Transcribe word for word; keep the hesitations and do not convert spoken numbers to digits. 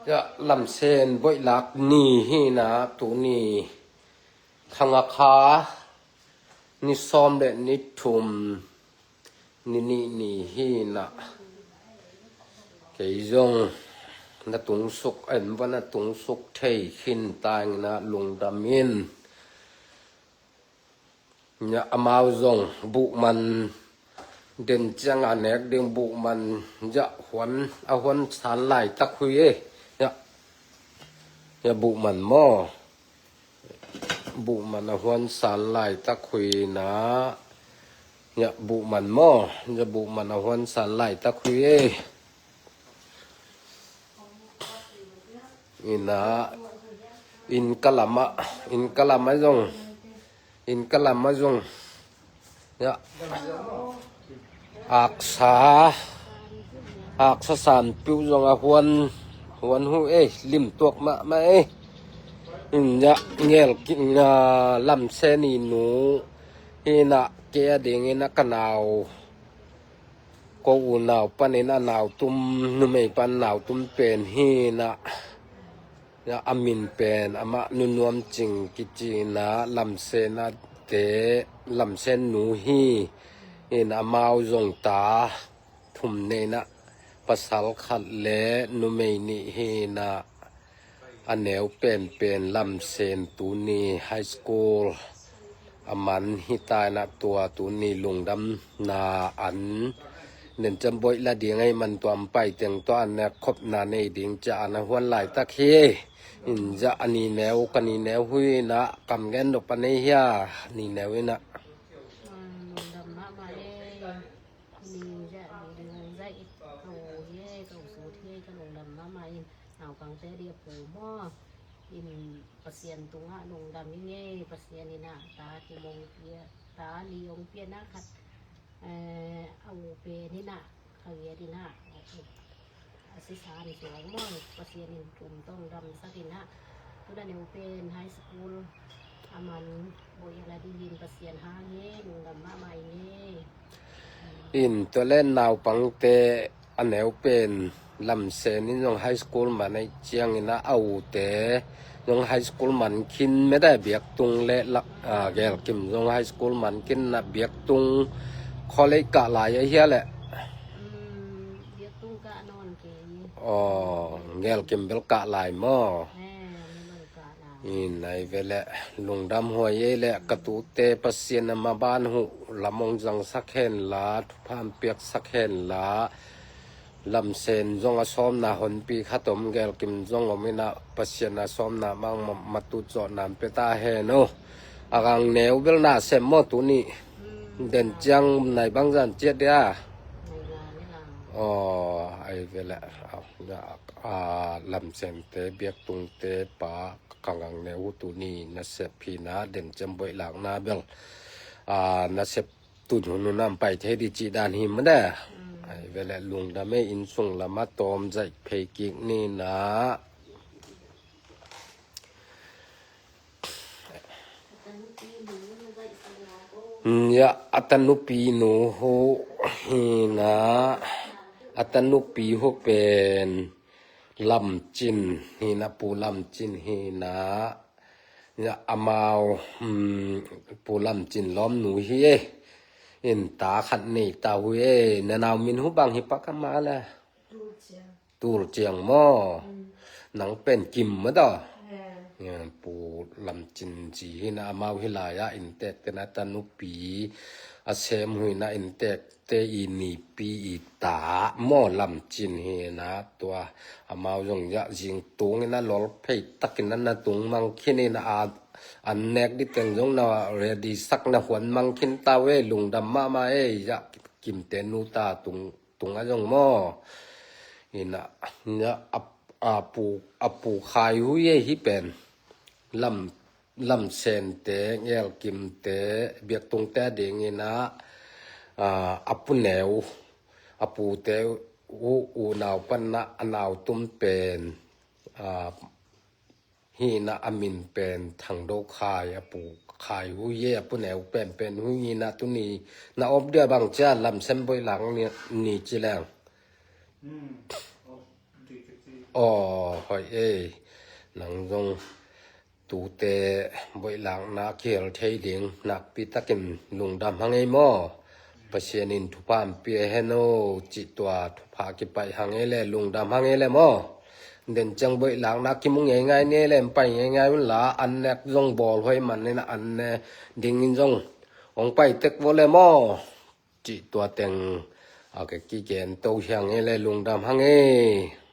Lamsen boihlak ni hi na, tuni khang a kha ni sawm le ni thum, ni nih ni hi na. Kei zong na tungsuk en va na tungsuk thei khin ta ing na, lungdam in. Nya amau zong buhman den ciang a nek ding buhman, ya huan a huan san laitak hui e. Ya, ya buhman maw? Buhman a huan san laitak hui na. Ya buhman maw? Ya buhman a huan san laitak hui e. Ina, inn ka lama, inn ka lama zong, inn ka lama zong. Ya. Aksa, aksa san piu zong a huan, huan hu e, lim tuak mahmah e. In ya, ngel ki, nga lamsen i nu. Ina, ke a ding ina ka nau. Ko unau panin a nautum, numei pan nautum pen hi na, a min pen amah Nu Nuam Cing kici na, lamsen a te, lamsen nu hi. In amau zong ta thum nei na, pasal khat le numei nih hi na. A neu penpen lamsen tuni high school a man hi ta ina, tua tuni lungdamna an nen cam boih la ding ahi man, tua an pai teng tua an nek khopna nei ding ca an a huan laitak hi. In ya a ni neu, ka ni neu hui na kam gen dok pa nei hia, ni neu ina. Lungdam mahmah e. Ni zah, ni zah i ka u hi e, ka u sut hi e, ka lungdam mahmah in. Naupangte dia pu maw? In Pasian tungah lungdam i ngei, Pasian ina ta kim ong pia, ta li ong pia na khat. Eh, a u pen ina, ka giat ina. A sisan suang maw, Pasian in tum tong damsak ina. Tuna neu pen high school a man boih la dingin Pasian hang hi, lungdam mahmah i ngei. In tua le naupangte a neu pen lamsen in zong high school man ahi ciang ina, a ute zong high school man khin meda, biaktung le lak, a, gelkim zong high school man khin na, biaktung college kah lai ahi hia le. Biaktung kah nawn kei. Aw, gelkim bel kah lai maw? In ai ve le, lungdam huai ei le, ka tute Pasian a maban huh lam ong zangsak hen la, thupha piaksak hen la. Lamsen zong a sawmna honpi khat om, gelkim zong om ina, Pasian a sawmna mang ma, matu cawh nam pe ta hen o. A gang neu bel na sem maw tuni? Den ciang nai bang zan ciat dia? Aw, ai ve le, a, a, lamsente, biaktungte pa, ka gang neu tuni na sep hi na, den ciang boih lakna bel. A, na sep tun hun hun am pai thei di cih dan hi mah de. Ai ve le lungdam e, inn sung lamah tawm zaih phei kik ni na. Ya, a tanupi nu hu hi na, a tanupi hu pen Lam Cin hi na, Pu Lam Cin hi na. Ya, amau, hmm, Pu Lam Cin lawmnu hi e. In ta khat nei ta hu e. Na nau min hu bang hi pak ama le? Tul Ciang. Tul Ciang maw? Nang pen Kim maw daw? Ya, Pu Lam Cin ci hi na, amau hi lai a inntek te na tanupi a sem hu hi na, inntek te i nipi i ta maw, Lam Cin hi na, tua amau zong ya zing tung ina lol phei takin na tung mang khin ina, a, an nek di teng zong na ready sak na huan mang khin ta ve, lungdam mahmah e, ya Kimte nu ta tung, tung a zong maw? Ina, ya a, a pu, a pu khai hu e hi pen. Lam, Lamsente, Ngelkimte, biaktungte ding ina, a, a pu neu, a pute u, unau pan na, a nau tum pen, a, hi na, a min pen Thang Do Khai, a pu khai hu e, a pu neu pen pen hu ina, tuni na op dia bang cia, Lamsen boih lang ni, ni ci leng. Aw, hoih ei. Nang zong tute boihlakna kihel thei ding nakpi takin lungdam hang ei maw? Pasian in thupha an pia hen o, cih tua thupha kipaih hang ei le, lungdam hang ei le maw? Den ciang boihlakna kimu ngeingai ni ei le, an pai ngeingai un la, an nek zong bawl huai man in an ne dingin zong hong pai tek vo le maw? Cih tua teng a ke kigen to hiang ei le, lungdam hang ei.